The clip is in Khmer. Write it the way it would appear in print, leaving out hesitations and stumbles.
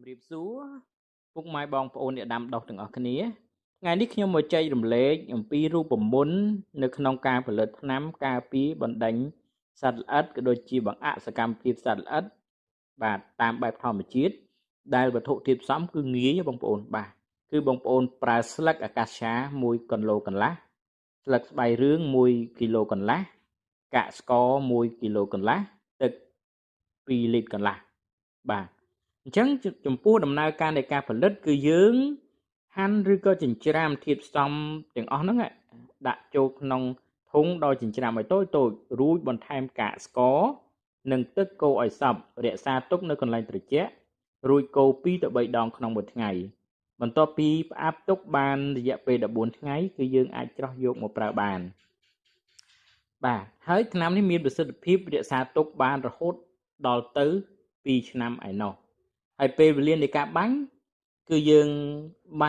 ជំរាបសួរពុកម៉ែបងប្អូនអ្នកដាំដុះទាំងអស់គ្នាថ្ងៃនេះខ្ញុំមកចែករំលែកអំពីរូបមន្តនៅក្នុងការផលិតថ្នាំការពារបណ្ដេញសត្វល្អិតក៏ដូចជាបង្អាក់សកម្មភាពសត្វល្អិតបាទតាមបែបធម្មជាតិដែលវត្ថុធាតុផ្សំគឺងាយបងប្អូនបាទគឺបងប្អូនប្រើស្លឹកអាកាស្យា1គីឡូកន្លះស្លឹកស្បៃរឿង1គីឡូកន្លះកាក់ស្ករ1គីឡូកន្លះទឹក2លីត្រកន្លះបាទអញ្ចឹងចំពោះដំណើរការនៃការផលិតគឺយើងហាន់ឬក៏ចិញ្ច្រាំធាតុផ្សំទាំងអស់ហ្នឹងដាក់ចូលក្នុងធុងដោយចិញ្ច្រាំឲ្យតូចតូចរួចបន្ថែមកាកស្ករនិងទឹកកូរឲ្យសព្វរក្សាទុកនៅកន្លែងត្រជាក់រួចកូរ2ទៅ3ដងក្នុងមួយថ្ងៃបន្ទាប់ពីផ្អាប់ទុកបានរយៈពេល14ថ្ងៃគឺយើងអាចច្រោះយកមកប្រើបានបាទហើយថ្នាំនេះមានប្រសិទ្ធភាពរក្សាទុកបានរហូតដល់ទៅ2ឆ្នាំឯណោះហើយពេលវេលានៃការបាញ់គឺយើងបាញ់